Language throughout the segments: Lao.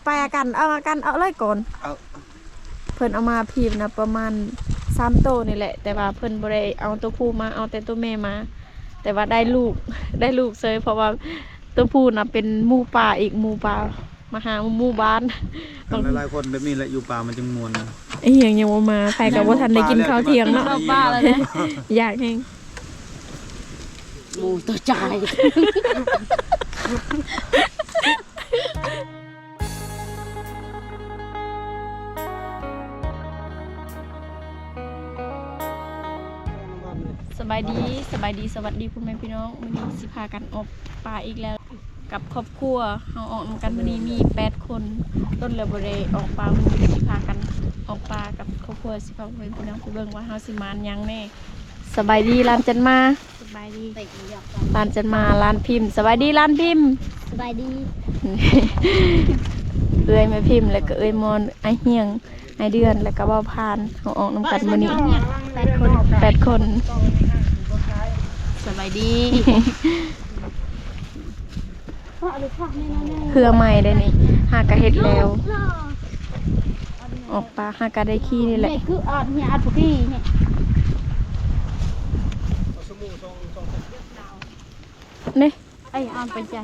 ໄປອາກັນ ເອົາອາກັນ ເອົາເລີຍກ່ອນ ເອົາ ເພິ່ນເອົາມາພີມນະ ປະມານສາມໂຕນີ້ແຫຼະ ແຕ່ວ່າເພິ່ນບໍ່ໄດ້ເອົາໂຕຜູ້ມາ ເອົາແຕ່ໂຕແມ່ມາ ແຕ່ວ່າໄດ້ລູກ ໄດ້ລູກເຊີຍ ເພາະວ່າໂຕຜູ້ນະເປັນໝູປ່າອີກ ໝູປ່າມາຫາໝູບ້ານ. ກັນຫຼາຍໆຄົນແບບນີ້ແຫຼະ ຢູ່ປ່າມັນຈຶ່ງມ່ວນ. ອີຫຍັງຍັງບໍ່ມາ ໃຜກໍບໍ່ທັນໄດ້ກິນເຂົ້າທ່ຽງເນາະ ເຂົ້າປ່າແລ້ວນະ ຢາກແຮງ. ໝູຕົວຈ່າຍ. ສະບາຍດີ ສະບາຍດີ ສະຫວັດດີພໍ່ແມ່ພີ່ນ້ອງ. ມື້ນີ້ຊິພາກັນອອກປ່າອີກແລ້ວ ກັບຄອບຄົວ. ເຮົາອອກນຳກັນມື້ນີ້ມີແປດຄົນ ດົນແລ້ວບໍ່ໄດ້ອອກປ່າ. ມື້ນີ້ຊິພາກັນອອກປ່າກັບຄອບຄົວ ຊິພາພໍ່ແມ່ພີ່ນ້ອງໄປເບິ່ງວ່າເຮົາຊິໝານຫຍັງແດ່. ສະບາຍດີຫຼານຈັນມາ. ສະບາຍດີ ຫຼານຈັນມາ ຫຼານພິມ. ສະບາຍດີຫຼານພິມ. ສະບາຍດີ ເອື້ອຍແມ່ພິມ ແລ້ວກໍເອື້ອຍມອນ ອ້າຍຮຽງ ອ້າຍເດືອນ ແລ້ວກໍບ່າວພານ. ເຮົາອອກນຳກັນມື້ນີ້ ແປດຄົນ ແປດຄົນ. ສະບາຍດີ ເຮືອໃໝ່ໄດ໋ນີ້ ຫາກະເຮັດແລ້ວ ອອກປ່າຫາກະໄດ້ຂີ່ນີ້ແຫຼະ. ນີ້ ໄອ້ອານໄປຈ້ະ.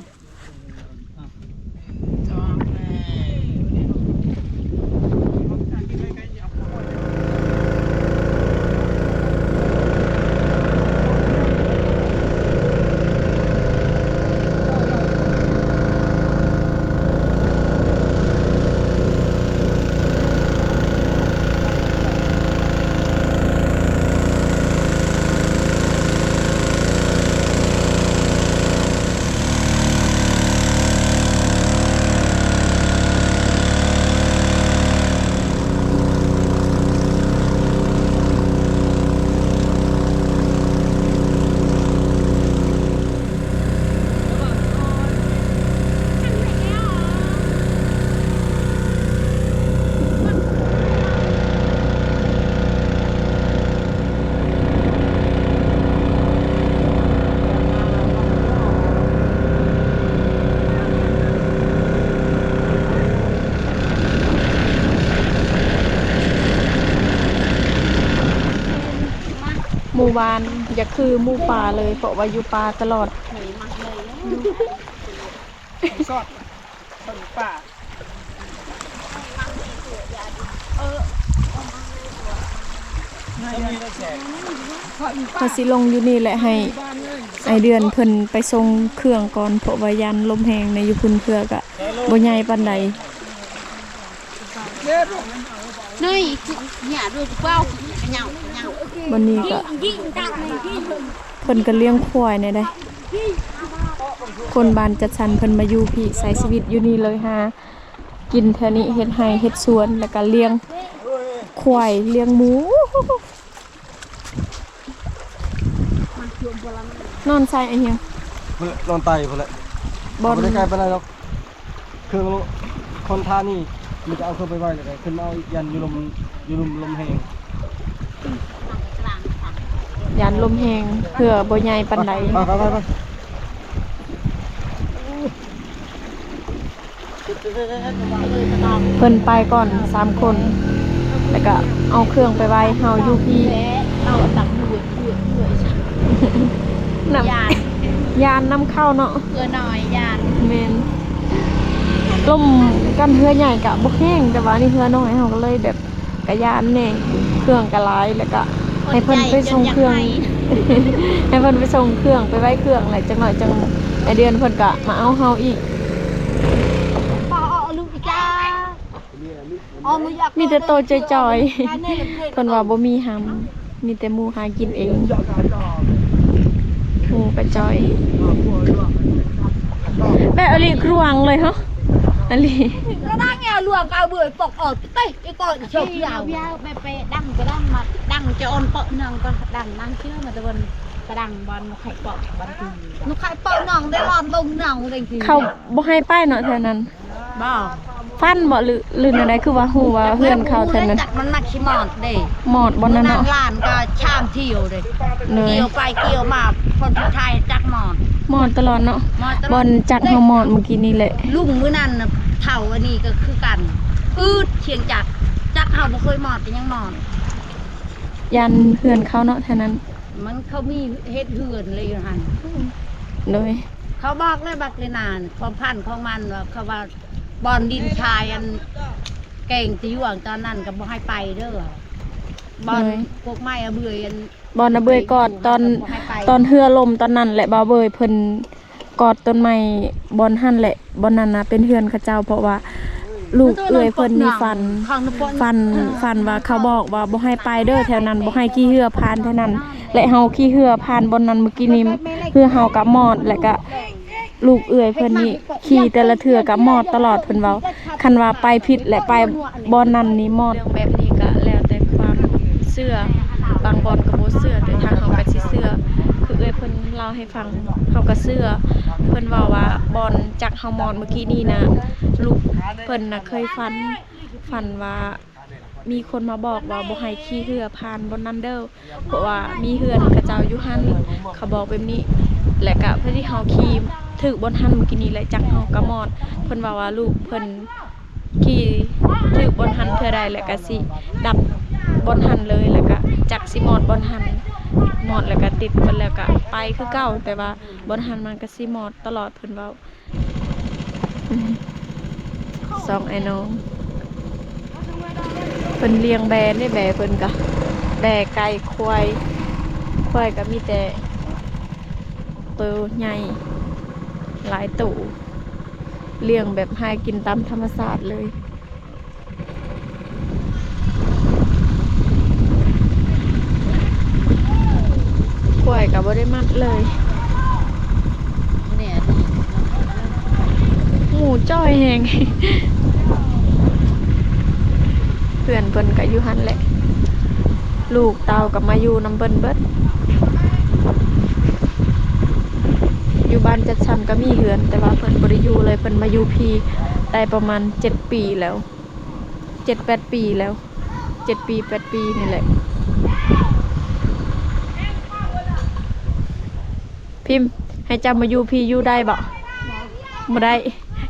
ໝູ່ບ້ານຢາກຄືໝູ່ປ່າເລີຍ ເພາະວ່າຢູ່ປ່າຕະຫຼອດ. ເຮົາຊິລົງຢູ່ນີ້ແຫຼະ ໃຫ້ອ້າຍເດືອນເພິ່ນໄປສົ່ງເຄື່ອງກ່ອນ ເພາະວ່າຢ້ານລົມແຮງໃນຢູ່ພຸ້ນ ເຮືອກະບໍ່ໃຫຍ່ປານໃດ. ນີ້ ເນຍ ດູກະເປົາ ກະເຫຍົາ ກະເຫຍົາ. ບັດນີ້ກະ ເພິ່ນກະລ້ຽງຄວາຍແນ່ໃດ໋ ຄົນບ້ານຈັດສັນເພິ່ນມາຢູ່ພີ້ ໃຊ້ຊີວິດຢູ່ນີ້ເລີຍ ຫາກິນແຖວນີ້ ເຮັດໄຮ່ເຮັດສວນ ແລ້ວກະລ້ຽງຄວາຍ ລ້ຽງໝູ. ນອນໃສໄອ້ຮຽງ? ພຸ້ນແຫຼະ ນອນໃຕ້ພຸ້ນແຫຼະ ບໍ່ໄດ້ໄກປານໃດດອກ. ເຄື່ອງຄົນທ່ານີ້ ມີແຕ່ເອົາເຄື່ອງໄປໄວ້ແລ້ວ ຂຶ້ນມາເອົາອີກ ຢ້ານຢູ່ລົມ ຢູ່ລົມ ລົມແຮງ ຢ້ານລົມແຮງ ເຮືອບໍ່ໃຫຍ່ປານໃດ. ໄປ ໄປ ໄປ ໄປ. ເພິ່ນໄປກ່ອນສາມຄົນ ແລ້ວກະເອົາເຄື່ອງໄປໄວ້ ເຮົາຢູ່ພີ້. ນຳ ຢ້ານນຳເຂົ້າເນາະ ເຮືອນ້ອຍຢ້ານ. ແມ່ນ ລົມກັນເຮືອໃຫຍ່ກະບໍ່ແຮງ ແຕ່ວ່າອັນນີ້ເຮືອນ້ອຍ ເຮົາກະເລີຍແບບ ກະຢ້ານແດ່ ເຄື່ອງກະຫຼາຍ ແລ້ວກະໃຫ້ເພິ່ນໄປສົ່ງເຄື່ອງ ໃຫ້ເພິ່ນໄປສົ່ງເຄື່ອງ ໄປໄວ້ເຄື່ອງ ແລ້ວຈັກໜ້ອຍຈັ່ງໄອ້ເດືອນເພິ່ນກະມາເອົາເຮົາອີກ. ມີແຕ່ໂຕຈ່ອຍໆ ເພິ່ນວ່າບໍ່ມີຫຳ ມີແຕ່ໝູຫາກິນເອງ ໝູກະຈ່ອຍ ແບບອະລິກຣວງເລີຍເນາະ ອະລິ. ກະດັງແອວຫຼວງກະເບີຍປົກອອກ ເຕະອີກອນອີກເຈົ້າ. ເອົາ ເອົາ ໄປ ໄປດັງ ກະດັງມາ ດັງຈະອ່ອນເປາະໜຶ່ງກະດັງ ນັ່ງເຊື່ອມາຕະເວັນ ກະດັງບອນນົກໄຂ່ເປາະ ບອນຕີ ນົກໄຂ່ເປາະໜຶ່ງໄດ້ລອດລົງໜຶ່ງໄດ້. ເຂົາບໍ່ໃຫ້ໄປເນາະແຖວນັ້ນ. ບໍ່ ຝັນບໍ່ ຫຼື ຫຼືແນວໃດ ຄືວ່າຮູ້ວ່າເຮືອນເຂົາແຖວນັ້ນ? ຈັກມັນມັກຊິມອດເດ້ ມອດບ່ອນນັ້ນເນາະ. ຫຼານກະຊາມທ່ຽວເດ້ ໂດຍ ທ່ຽວໄປທ່ຽວມາ ຜົນສຸດທ້າຍຈັກມອດ ມອດຕະຫຼອດເນາະ. ມອດຕະຫຼອດ ບ່ອນຈັກເຮົາມອດມື້ກີ້ນີ້ແຫຼະ ລຸງມື້ນັ້ນນະ ເຖົ້າອັນນີ້ກໍຄືກັນ ອືດຄຽງຈັກ ຈັກເຮົາບໍ່ເຄີຍມອດກໍຍັງມອດ. ຢ້ານເຮືອນເຂົາເນາະ ແຖວນັ້ນ ມັນເຂົາມີເຮັດເຮືອນເລີຍຢູ່ຫັ້ນ. ໂດຍ ເຂົາບອກແລ້ວບັກເລນານ ຄວາມຝັນຂອງມັນວ່າ ເຂົາວ່າບ່ອນດິນຊາຍອັນແກງຕະຢວງຕອນນັ້ນກໍບໍ່ໃຫ້ໄປເດີ້ ບ່ອນ ໂດຍ ພວກໄມ້ອະເບືອຍອັນ ບ່ອນອະເບືອຍກອດຕອນ ຕອນເຮືອລົ້ມຕອນນັ້ນແຫຼະ ບ່າວເບີຍເພິ່ນກອດຕົ້ນໄມ້ບ່ອນຫັ້ນແຫຼະ ບ່ອນນັ້ນນະເປັນເຮືອນເຂົາເຈົ້າ ເພາະວ່າລູກເອື້ອຍເພິ່ນນີ້ຝັນ ຝັນ ຝັນວ່າເຂົາບອກວ່າບໍ່ໃຫ້ໄປເດີ້ແຖວນັ້ນ ບໍ່ໃຫ້ຂີ່ເຮືອຜ່ານແຖວນັ້ນ ແລະເຮົາຂີ່ເຮືອຜ່ານບ່ອນນັ້ນມື້ກີ້ນີ້ ເຮືອເຮົາກໍມອດ ແລະກະ ລູກເອື້ອຍເພິ່ນນີ້ຂີ່ແຕ່ລະເທື່ອກໍມອດຕະຫຼອດ ເພິ່ນເວົ້າ ຄັນວ່າໄປຜິດ ແລະໄປບ່ອນນັ້ນນີ້ມອດ. ເລື່ອງແບບນີ້ກໍແລ້ວແຕ່ຄວາມເຊື່ອ ບາງບ່ອນກໍບໍ່ເຊື່ອ ແຕ່ທາງເຮົາກໍຊິເຊື່ອ ຄືເອື້ອຍເພິ່ນເລົ່າໃຫ້ຟັງ ເຮົາກໍເຊື່ອ. ເພິ່ນເວົ້າວ່າບ່ອນຈັກເຮົາມອດມື້ກີ້ນີ້ນະ ລູກເພິ່ນນະເຄີຍຝັນ ຝັນວ່າ ມີຄົນມາບອກວ່າບໍ່ໃຫ້ຂີ່ເຮືອຜ່ານບ່ອນນັ້ນເດີ້ ເພາະວ່າມີເຮືອນເຂົາເຈົ້າຢູ່ຫັ້ນ ເຂົາບອກແບບນີ້ ແລະກະພໍດີເຮົາຂີ່ຖືກບ່ອນຫັ້ນມື້ກີ້ນີ້ ແລະຈັກເຮົາກະມອດ. ເພິ່ນເວົ້າວ່າລູກເພິ່ນຂີ່ຖືກບ່ອນຫັ້ນເທື່ອໃດ ແລະກະຊິດັບບ່ອນຫັ້ນເລີຍ ແລະກະຈັກຊິມອດບ່ອນຫັ້ນ ມອດແລ້ວກະຕິດເບິດ ແລ້ວກະໄປຄືເກົ່າ ແຕ່ວ່າບ່ອນຫັ້ນມັນກະຊິມອດຕະຫຼອດ ເພິ່ນເວົ້າ. ສອງອ້າຍນ້ອງ ເພິ່ນລ້ຽງແບ້ເດ້ ແບ້ເພິ່ນກະ ແບ້ ໄກ່ ຄວາຍ ຄວາຍກະມີແຕ່ໂຕໃຫຍ່ຫຼາຍໂຕ ລ້ຽງແບບໃຫ້ກິນຕາມທຳມະຊາດເລີຍ. ຄວາຍກໍບໍ່ໄດ້ມັດເລີຍ ໝູຈ່ອຍແຮງ. ເພື່ອນເພິ່ນກໍຢູ່ຫັ້ນແຫຼະ ລູກເຕົ້າກໍມາຢູ່ນຳເພິ່ນເບິດ. ຢູ່ບ້ານຈັດສັນກໍມີເຮືອນ ແຕ່ວ່າເພິ່ນບໍ່ໄດ້ຢູ່ເລີຍ ເພິ່ນມາຢູ່ພີ້ໄດ້ປະມານເຈັດປີແລ້ວ. ເຈັດແປດປີແລ້ວ ເຈັດປີແປດປີນີ້ແຫຼະ. ພິມ ໃຫ້ເຈົ້າມາຢູ່ພີ້ຢູ່ໄດ້ບໍ່? ບໍ່ໄດ້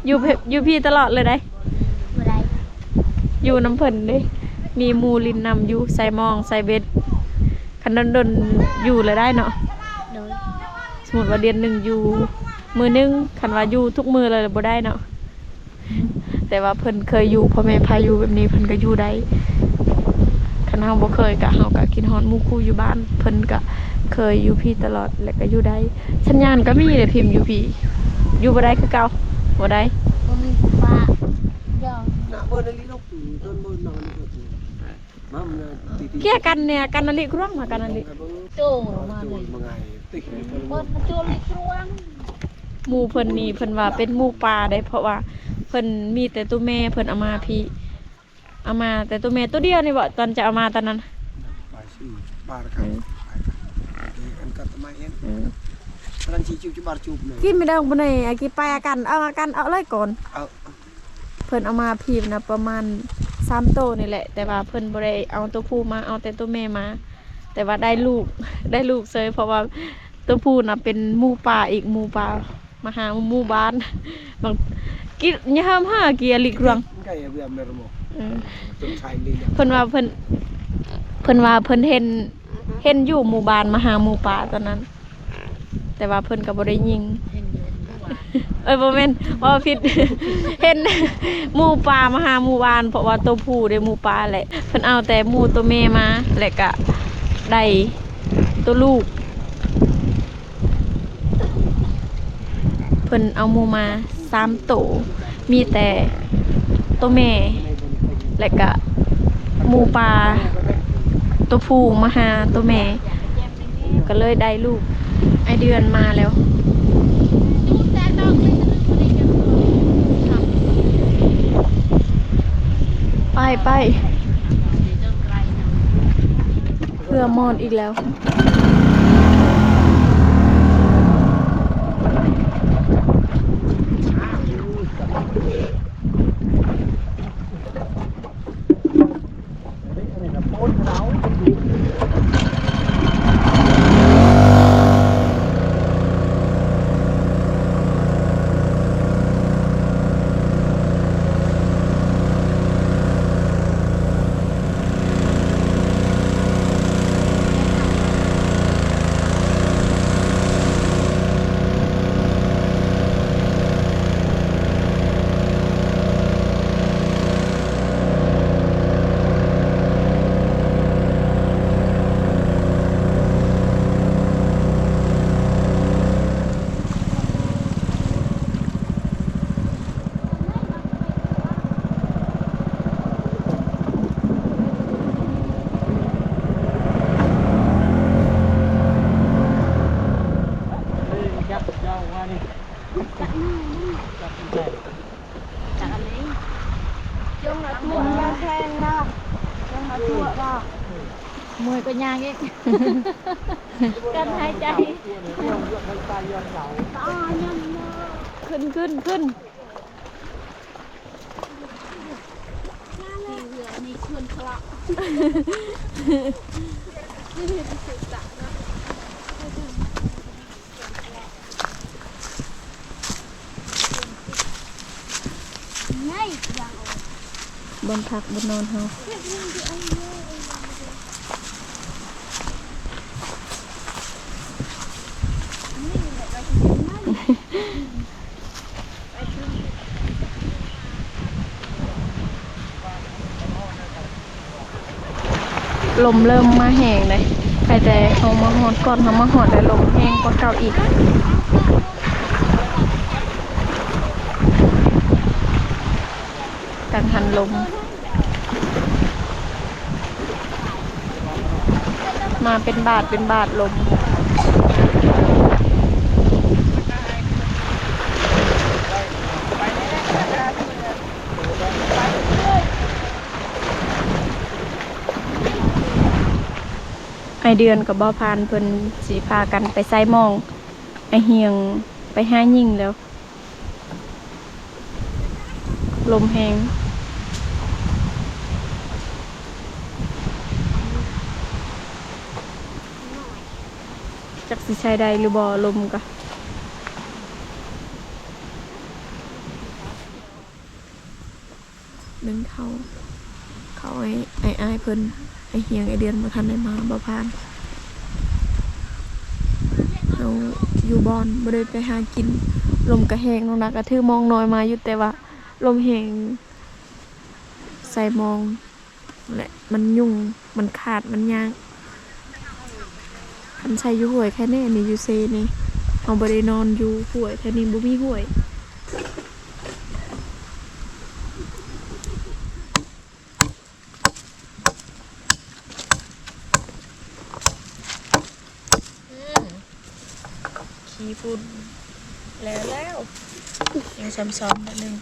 ຢູ່ ຢູ່ພີ້ຕະຫຼອດເລີຍໄດ໋ ບໍ່ໄດ້ ຢູ່ນຳເພິ່ນເດ້ ມີໝູ່ຫຼິ້ນນຳຢູ່ ໃສ່ມອງໃສ່ເບັດ ຄັນດົນໆຢູ່ລະໄດ້ເນາະ. ໂດຍ ສົມມຸດວ່າເດືອນໜຶ່ງຢູ່ມື້ໜຶ່ງ ຄັນວ່າຢູ່ທຸກມື້ເລີຍບໍ່ໄດ້ເນາະ. ແຕ່ວ່າເພິ່ນເຄີຍຢູ່ ພໍ່ແມ່ພາຢູ່ແບບນີ້ເພິ່ນກໍຢູ່ໄດ້ ຄັນເຮົາບໍ່ເຄີຍກະ ເຮົາກະຄິດຮອດໝູ່ຄູ່ຢູ່ບ້ານ ເພິ່ນກະເຄີຍຢູ່ພີ້ຕະຫຼອດ ແລະກະຢູ່ໄດ້. ສັນຍານກໍມີເດ້ພິມ ຢູ່ພີ້ ຢູ່ບໍ່ໄດ້ຄືເກົ່າ ບໍ່ໄດ້ ບໍ່ມີຟ້າ ຍອມ ນະເບິ່ງນະລີລູກ ເບິ່ງນະລີລູກ. ເກຍກັນເນຍ ກັນນະລິກຣວງມາກັນນະລິ ໂຈມາເລີຍ ໝູ່ເພິ່ນນີ້ເພິ່ນວ່າເປັນໝູປ່າໄດ໋ ເພາະວ່າເພິ່ນມີແຕ່ໂຕແມ່ ເພິ່ນເອົາມາພີ້ ເອົາມາແຕ່ໂຕແມ່ໂຕດຽວນີ້ບໍ ຕອນຈະເອົາມາຕອນນັ້ນ ປາຍສີ່ ປາຍກັນ ເອີ ປາຍກັນ ອັນກັດຕະມາເອັນ ເອີ ກຳລັງຊິຈຸບຈຸບາດຈຸບເລີຍ ກິນໄປເດີ ບໍ່ໄດ້ ອາກິໄປອາກັນ ເອົາອາກັນ ເອົາເລີຍກ່ອນ ເອົາ ເພິ່ນເອົາມາພີ້ນະປະມານສາມໂຕນີ້ແຫຼະ ແຕ່ວ່າເພິ່ນບໍ່ໄດ້ເອົາໂຕຜູ້ມາ ເອົາແຕ່ໂຕແມ່ມາ ແຕ່ວ່າໄດ້ລູກ ໄດ້ລູກເຊີຍ ເພາະວ່າໂຕຜູ້ນະເປັນໝູປ່າອີກ ໝູປ່າມາຫາໝູບ້ານ ບາງກິ ຍາມຫາກີອາລິກຣວງ ເອີ ເພິ່ນວ່າເພິ່ນ ເພິ່ນວ່າເພິ່ນເຫັນ ເຫັນຢູ່ໝູບ້ານມາຫາໝູປ່າຕອນນັ້ນ ແຕ່ວ່າເພິ່ນກໍບໍ່ໄດ້ຍິງ ເອີຍ ບໍ່ແມ່ນ ເວົ້າຜິດ ເຫັນໝູປ່າມາຫາໝູບ້ານ ເພາະວ່າໂຕຜູ້ເດ້ໝູປ່າແຫຼະ ເພິ່ນເອົາແຕ່ໝູໂຕແມ່ມາ ແລະກະໄດ້ໂຕລູກ ເພິ່ນເອົາໝູມາສາມໂຕ ມີແຕ່ໂຕແມ່ ແລະກະໝູປ່າໂຕຜູ້ມາຫາໂຕແມ່ ກໍເລີຍໄດ້ລູກ ໄອເດືອນມາແລ້ວ ໄປ ໄປ ເຮືອມອດອີກແລ້ວ. ເ ມວຍກໍຍ່າງອີກ ກັ້ນຫາຍໃຈ ຂຶ້ນ ຂຶ້ນ ຂຶ້ນ. ບ່ອນພັກບ່ອນນອນເຮົາ. ລົມເລີ່ມມາແຮງເດ້ ໃຄແຕ່ເຮົາມາຮອດກ່ອນ ເຮົາມາຮອດແລ້ວລົມແຮງກວ່າເກົ່າອີກ. ກັງຫັນລົມ ມາເປັນບາດເປັນບາດລົມ. ອ້າຍເດືອນກັບບ່າວພານເພິ່ນຊິພາກັນໄປໃສ່ມອງ, ອ້າຍຮຽງໄປຫາຍິງແລ້ວ. ລົມແຮງ ຈັກຊິໃຊ້ໄດ້ຫຼືບໍ່ ລົມກະ. ໜຶ່ງເຂົ້າ ເຂົ້າໃຫ້ອ້າຍໆເພິ່ນ, ອ້າຍຮຽງອ້າຍເດືອນບໍ່ທັນໄດ້ມາ, ບໍ່ຜ່ານ. ເຮົາຢູ່ບ່ອນ ບໍ່ໄດ້ໄປຫາກິນ, ລົມກະແຮງ, ນ້ອງນາກະຖືມອງນ້ອຍມາຢູ່ ແຕ່ວ່າລົມແຮງ ໃສ່ມອງ ແລະ ມັນຫຍຸ້ງ ມັນຂາດ ມັນຍາກ. ຄັນໃຊ້ຢູ່ຫ້ວຍແຄ່ນີ້ ນີ້ຢູ່ເຊນີ້ ເຮົາບໍ່ໄດ້ນອນຢູ່ຫ້ວຍ ແຖວນີ້ບໍ່ມີຫ້ວຍ. ອືມ ຂີ້ຝຸ່ນແລ້ວໆ ຍັງຊ້ອມໆໜ້ອຍໜຶ່ງ.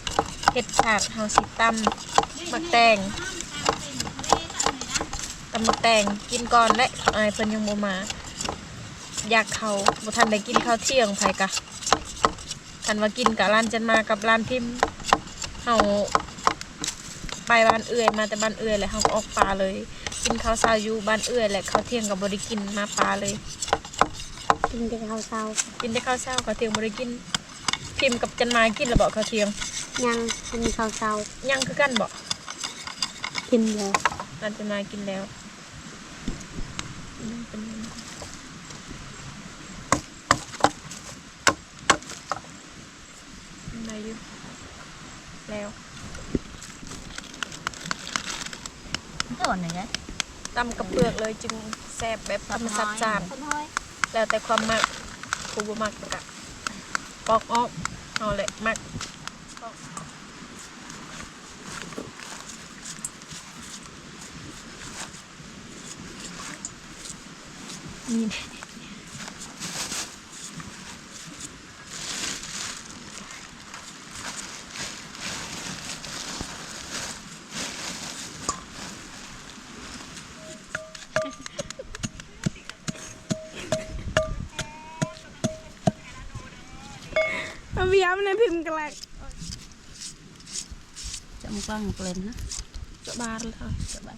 ເຮັດຜັກ ເຮົາຊິຕຳໝາກແຕງ ຕຳໝາກແຕງກິນກ່ອນແຫຼະ ອ້າຍເພິ່ນຍັງບໍ່ມາ. ຢາກເຂົ້າ ບໍ່ທັນໄດ້ກິນເຂົ້າທ່ຽງໃຜກະ. ຄັນວ່າກິນກະຫຼານຈັນມາກັບຫຼານພິມ. ເຮົາໄປບ້ານເອື້ອຍ ມາແຕ່ບ້ານເອື້ອຍ ແລ້ວເຮົາກໍອອກປ່າເລີຍ. ກິນເຂົ້າເຊົ້າຢູ່ບ້ານເອື້ອຍ ແລະ ເຂົ້າທ່ຽງກໍບໍ່ໄດ້ກິນ ມາປ່າເລີຍ. ກິນແຕ່ເຂົ້າເຊົ້າ ກິນແຕ່ເຂົ້າເຊົ້າ ເຂົ້າທ່ຽງບໍ່ໄດ້ກິນ. ພິມກັບຈັນມາກິນແລ້ວບໍ່ເຂົ້າທ່ຽງ? ຍັງ ກິນເຂົ້າເຊົ້າ ຍັງຄືກັນບໍ່? ກິນແລ້ວ ຫຼານຈັນມາກິນແລ້ວ. ອືມ ເປັນ ໄດ້ຢູ່ ແລ້ວ ຕຳກັບເປືອກເລີຍຈຶ່ງແຊບ ແບບທຳມະຊາດຈານ. ແລ້ວແຕ່ຄວາມມັກ ຜູ້ບໍ່ມັກກະປອກອອກ ເຮົາແຫຼະມັກ. Aviam na pim kelek. Cak mukbang kelen ha. Cak bar lah. Cak bar.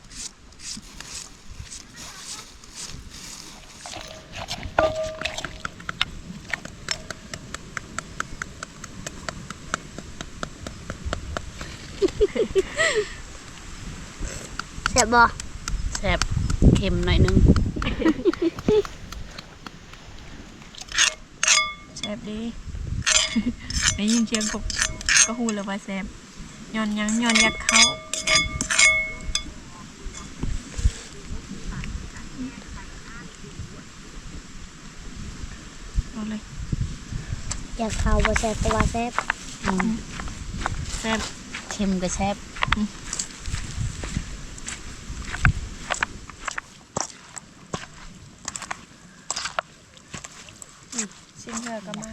ແຊບບໍ່? ແຊບ ເຄັມໜ້ອຍໜຶ່ງ. ແຊບເດ້ ໄດ້ຍິນສຽງກົບ ກໍຮູ້ແລ້ວວ່າແຊບ. ຍ້ອນຫຍັງ? ຍ້ອນຢາກເຂົ້າ. ເອົາເລີຍ. ຢາກເຂົ້າບໍ່ແຊບກໍວ່າແຊບ. ອືມ ແຊບ ເຄັມກໍແຊບ. ອືມ. ອືມ ຊິງເທື່ອກໍມາ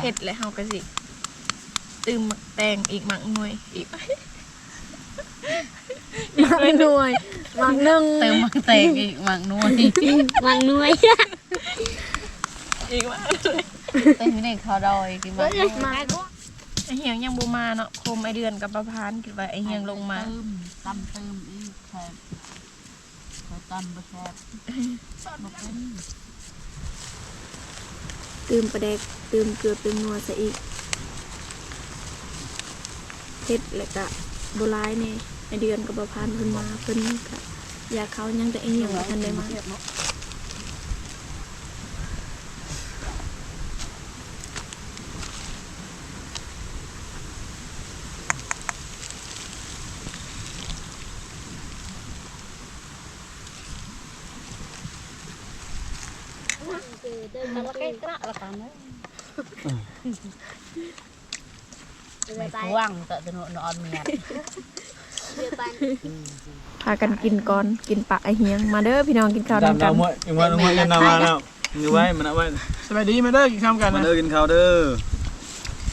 ເຮັດແລ້ວເຮົາກໍຊິຕື່ມໝາກແຕງອີກ ໝາກໜ່ວຍອີກ. ໜ່ວຍ ໝາກໜຶ່ງ ເຕີມໝາກແຕງອີກ ໝາກໜ່ວຍ ໝາກໜ່ວຍ ອີກວ່າ ເຕີມໃນເຂົ້າດອຍ ກິນໝາກໜ່ວຍ ໄອ້ຫຽງຍັງບໍ່ມາເນາະ ຄົມໄອ້ເດືອນກັບປ້າພານ ຄິດວ່າໄອ້ຫຽງລົງມາ ເຕີມ ຕຳເຕີມອີກ ຂ້ອຍ ຂ້ອຍຕຳບໍ່ແຊບ ບໍ່ເປັນ ຕື່ມປາແດກ ຕື່ມເກືອ ຕື່ມນົວໃສ່ອີກ ເຜັດ ແລ້ວກະບໍ່ຫຼາຍແດ່ ໄອ້ເດືອນກັບປ້າພານເພິ່ນມາ ເພິ່ນກະຢາກເຂົ້າ ຍັງແຕ່ໄອ້ຫຽງບໍ່ທັນໄດ້ມາ. ພາກັນກິນກ່ອນ ກິນປາກໄອ້ຫຽງ ມາເດີພີ່ນ້ອງ ກິນເຂົ້ານຳກັນ. ສະບາຍດີ ມາເດີ ກິນເຂົ້ານຳກັນ ມາເດີ ກິນເຂົ້າເດີ.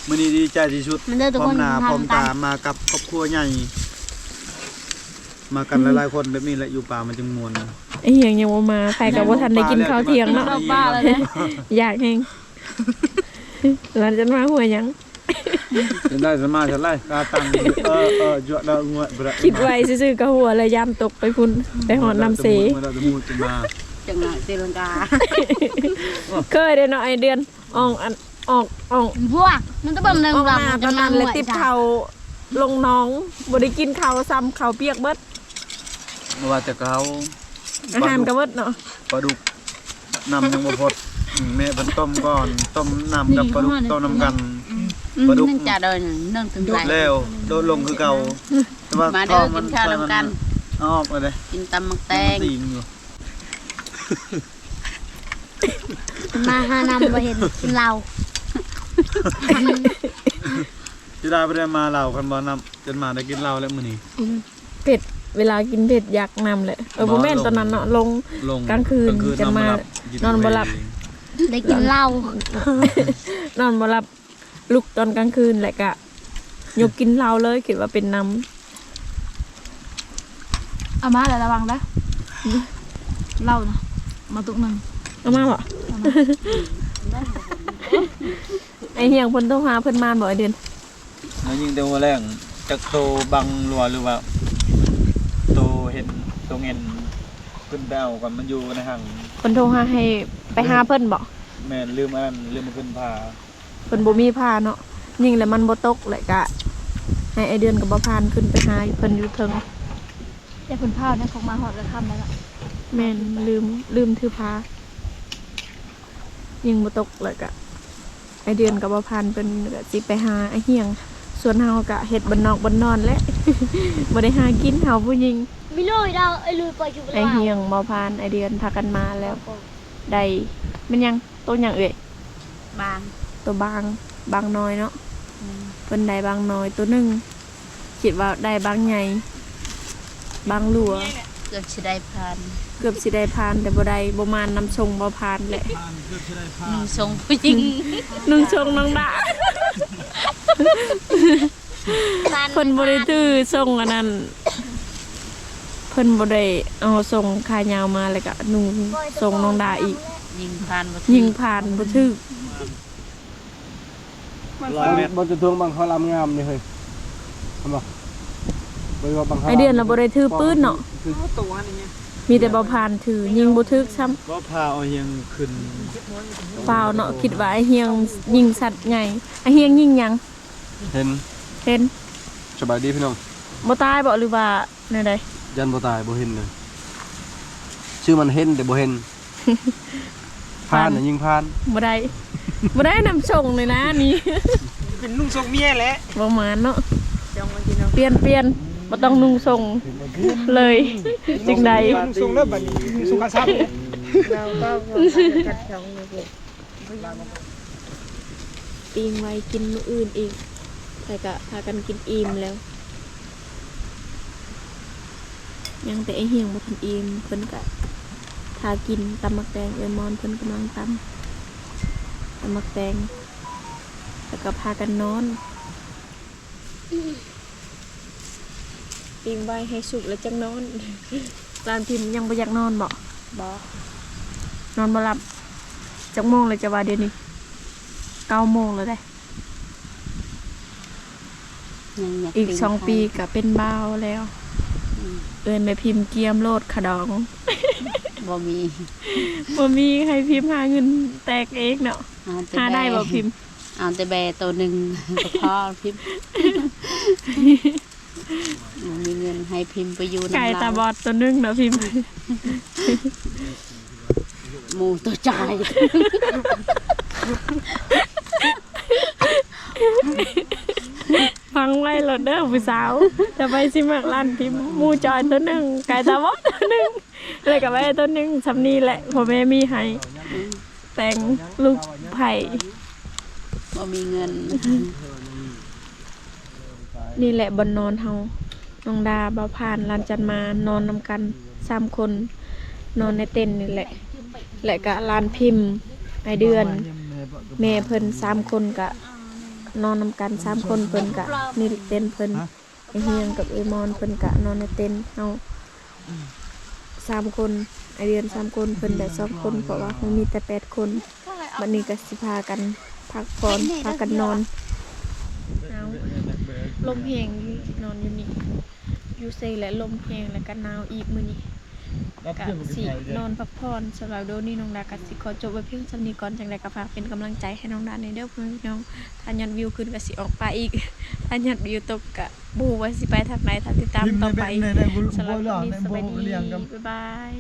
ມື້ນີ້ດີໃຈທີ່ສຸດ ມາເດີທຸກຄົນ ພ້ອມໜ້າພ້ອມຕາ ມາກັບຄອບຄົວໃຫຍ່ ມາກັນຫຼາຍໆຄົນແບບນີ້ແຫຼະ ຢູ່ປ່າມັນຈຶ່ງມ່ວນ. ໄອ້ຫຽງຍັງບໍ່ມາ ໃຜກໍບໍ່ທັນໄດ້ກິນເຂົ້າທ່ຽງເນາະ ຢາກແຮງ ຫຼັງຈາກມາຫົວຫຍັງ ຈະໄດ້ສະມາຈະໄດ້ກາຕັງ ເອີ ເອີ ຈວດດາວງວດ ຄິດໄວຊື່ໆ ກະຫົວແລ້ວ ຢ້ານຕົກໄປພຸ້ນ ໄປຮອດນ້ຳເຊ ຈັ່ງໜ້ອຍຕີລັງກາ ເຄີຍເດ້ເນາະ ໄອ້ເດືອນ ອອກອັນ ອອກ ອອກ ພວກ ມັນຕະເບິ່ງໜຶ່ງ ອອກມາຕອນນັ້ນແຫຼະ ຕິບເຂົ້າລົງໜອງ ບໍ່ໄດ້ກິນເຂົ້າຊ້ຳ ເຂົ້າປຽກເບິດ ບໍ່ວ່າແຕ່ເຂົ້າ ອາຫານກໍເບິດເນາະ ປາດຸກ ນ້ຳຍັງບໍ່ພົດ ແມ່ເພິ່ນຕົ້ມກ່ອນ ຕົ້ມນ້ຳກັບປາດຸກ ຕົ້ມນຳກັນ ປາດຸກ ໜຶ່ງຈາດເດີ ໜຶ່ງເຖິງຫຼາຍ ແລ້ວໂດດລົງຄືເກົ່າ ແຕ່ວ່າ ມາເດີ ກິນເຂົ້ານຳກັນ ອອກແລ້ວເດ້ ກິນຕຳໝາກແຕງ ມາຫານ້ຳບໍ່ເຫັນ ກິນເຫຼົ້າ ຊິໄດ້ບໍ່ໄດ້ມາເຫຼົ້າ ຄັນບໍ່ນ້ຳ ຈົນມາໄດ້ກິນເຫຼົ້າແລ້ວມື້ນີ້ ເຜັດ ເວລາກິນເຜັດຢາກນ້ຳແຫຼະ ເອີ ບໍ່ແມ່ນ ຕອນນັ້ນເນາະ ລົງ ລົງກາງຄືນ ກາງຄືນ ຈົນມາ ນອນບໍ່ຫຼັບ ໄດ້ກິນເຫຼົ້າ ນອນບໍ່ຫຼັບ ລຸກຕອນກາງຄືນ ແລ້ວກະຍົກກິນເຫຼົ້າເລີຍ ຄິດວ່າເປັນນ້ຳ. ເອົາມາແລ້ວລະວັງເດີ ເຫຼົ້ານະ ມາຕຸກໜຶ່ງ ເອົາມາບໍ່? ເອົາມາ ໄອ້ຫຽງເພິ່ນໂທຫາເພິ່ນມາບໍ່ ໄອ້ເດືອນ? ໄດ້ຍິນແຕ່ຫົວແລງ ຈັກໂຕບັງຫຼືວ່າ ຫຼືວ່າໂຕເຫັນ ໂຕເຫັນ ຂຶ້ນໄປເອົາກ່ອນ ມັນຢູ່ໃນຫັ້ນ ເພິ່ນໂທຫາໃຫ້ໄປຫາເພິ່ນບໍ່? ແມ່ນ ລືມອັນນັ້ນ ລືມເອົາຂຶ້ນພາ ເພິ່ນບໍ່ມີພາເນາະ ຍິງແລ້ວມັນບໍ່ຕົກ ແລ້ວກະໃຫ້ໄອ້ເດືອນກັບບໍ່ຜ່ານຂຶ້ນໄປຫາເພິ່ນຢູ່ເທິງ ແຕ່ເພິ່ນພາວແນວຂອງມາຮອດກະຄ່ຳແລ້ວເນາະ ແມ່ນ ລືມ ລືມຖືພາ ຍິງບໍ່ຕົກ ແລ້ວກະ ໄອ້ເດືອນກັບບໍ່ຜ່ານເພິ່ນກະຊິໄປຫາໄອ້ຫຽງ ສ່ວນເຮົາກະເຮັດບ້ານນອກບ້ານນອນແຫຼະ ບໍ່ໄດ້ຫາກິນເຮົາຜູ້ຍິງ ໄອ້ຫຽງ ບໍ່ຜ່ານ ໄອ້ເດືອນພາກັນມາແລ້ວ ໄດ້ ແມ່ນຫຍັງ ໂຕຫຍັງເອີຍ? ບາງ ໂຕບາງ ບາງນ້ອຍເນາະ ອືມ ເພິ່ນໄດ້ບາງນ້ອຍໂຕໜຶ່ງ ຄິດວ່າໄດ້ບາງໃຫຍ່ ບາງຫຼວ ເກືອບຊິໄດ້ຜ່ານ ເກືອບຊິໄດ້ຜ່ານ ແຕ່ບໍ່ໄດ້ ບໍ່ມານນຳຊົງບໍ່ຜ່ານແຫຼະ ນຸ່ງຊົງຜູ້ຍິງ ນຸ່ງຊົງນ້ອງດາ ເພິ່ນບໍ່ໄດ້ຖືຊົງອັນນັ້ນ ເພິ່ນບໍ່ໄດ້ເອົາຊົງຂາຍາວມາ ແລ້ວກະນຸ່ງຊົງນ້ອງດາອີກ ຍິງຜ່ານບໍ່ຖືກ ຍິງຜ່ານບໍ່ຖືກ ຮ້ອຍແມັດ ບໍ່ຈະທວງບັງເຂົາລຳງາມນີ້ເຮີ້ຍ ເຫັນບໍ່? ໄອເດືອນລະບໍ່ໄດ້ຖືປືນເນາະ ມີແຕ່ບໍ່ຜ່ານຖື ຍິງບໍ່ຖືກຊ້ຳ ບໍ່ພາເອົາຫຍັງຂຶ້ນ ຟ້າວເນາະ ຄິດວ່າໄອຫຽງຍິງສັດໃຫຍ່ ໄອຫຽງຍິງຫຍັງ? ເຫັນ ເຫັນ ສະບາຍດີພີ່ນ້ອງ ບໍ່ຕາຍບໍ່ ຫຼືວ່າແນວໃດ? ຢ້ານບໍ່ຕາຍ ບໍ່ເຫັນເລີຍ ຊື່ມັນເຫັນແຕ່ບໍ່ເຫັນ ຜ່ານນະ ຍິງຜ່ານ ບໍ່ໄດ້ ບໍ່ໄດ້ນຳຊົງເລີຍນະນີ້ ເປັນນຸ່ງຊົງເມຍແຫຼະ ບໍ່ມານເນາະ ປ່ຽນ ປ່ຽນ ບໍ່ຕ້ອງນຸ່ງຊົງເລີຍ ຈຶ່ງໄດ້ ນຸ່ງຊົງເລີຍບັດນີ້ ນຸ່ງຊົງຂາສັ້ນ ປີງໄວ້ກິນມື້ອື່ນອີກ ແລ້ວກະພາກັນກິນອີ່ມແລ້ວ ຍັງແຕ່ໄອຫຽງບໍ່ທັນອີ່ມ ເພິ່ນກະຖ້າກິນຕຳໝາກແຕງ ເອື້ອຍມອນເພິ່ນກຳລັງຕຳ ຕຳໝາກແຕງ ແລ້ວກະພາກັນນອນ. ປີ້ມໄວ້ໃຫ້ສຸກແລ້ວຈັ່ງນອນ. ຫຼານພິມຍັງບໍ່ຢາກນອນບໍ? ບໍ່. ນອນບໍ່ຫຼັບ. ຈັກໂມງແລ້ວ ຈະວ່າດຽວນີ້ ເກົ້າໂມງແລ້ວເດ້. ຍັງຢາກ ອີກສອງປີກໍເປັນບ່າວແລ້ວ. ອືມ ເອີ້ນແມ່ພິມກຽມໂລດຂະດອງ. ບໍ່ມີ ບໍ່ມີ. ໃຫ້ພິມຫາເງິນແຕກເອງເນາະ. ຫາໄດ້ບໍ່ພິມ? ເອົາແຕ່ແບ້ໂຕໜຶ່ງກໍພໍພິມ. ບໍ່ມີເງິນໃຫ້ພິມໄປຢູ່ນຳ ໄກ່ຕາບອດໂຕໜຶ່ງເນາະພິມ. ໝູ່ໂຕຈ່າຍ. ຟັງໄວ້ໂລດເດີຜູ້ສາວ, ຖ້າໃຜຊິມັກຫຼານພິມ ໝູ່ຈ່ອຍໂຕໜຶ່ງ ໄກ່ຕາບອດໂຕໜຶ່ງ ແລ້ວກໍແບ້ໂຕໜຶ່ງ. ສ່ຳນີ້ແຫຼະ ພໍ່ແມ່ມີໃຫ້. ອືມ ແຕ່ງລູກໃຜ ບໍ່ມີເງິນ. ນີ້ແຫຼະບ່ອນນອນເຮົາ ນ້ອງດາ ບ່າວພານ ຫຼານຈັນມາ ນອນນຳກັນສາມຄົນ ນອນໃນເຕັນນີ້ແຫຼະ. ແລະກະຫຼານພິມ ອ້າຍເດືອນ ແມ່ເພິ່ນ ສາມຄົນກະນອນນຳກັນສາມຄົນ. ເພິ່ນກະນີ້ເຕັນເພິ່ນ ອ້າຍຮຽງກັບເອື້ອຍມອນ ເພິ່ນກະນອນໃນເຕັນເຮົາ ສາມຄົນ ອ້າຍເດືອນສາມຄົນ ເພິ່ນໄດ້ສອງຄົນ ເພາະວ່າເຮົາມີແຕ່ແປດຄົນ. ບັດນີ້ກໍຊິພາກັນພັກຜ່ອນ ພາກັນນອນ. ໜາວ ລົມແຮງຢູ່ ນອນຢູ່ນີ້ ຢູ່ເຊີແຫຼະ ລົມແຮງ ແລ້ວກໍໜາວອີກມື້ນີ້ ກະຊິນອນພັກຜ່ອນ. ສຳລັບໂດນີ້ ນ້ອງດາກໍຊິຂໍຈົບໄວ້ພຽງສ່ຳນີ້ກ່ອນ. ຈັ່ງໃດກໍຝາກເປັນກຳລັງໃຈໃຫ້ນ້ອງດາແດ່ເດີພໍ່ແມ່ພີ່ນ້ອງ. ຖ້າຍອດວິວຂຶ້ນກໍຊິອອກໄປອີກ, ຖ້າຍອດວິວຕົກກໍ ບໍ່ຮູ້ວ່າຊິໄປທາງໃດ, ຖ້າຕິດຕາມຕໍ່ໄປ. ສຳລັບຄລິບນີ້ ສະບາຍດີ ບາຍບາຍ.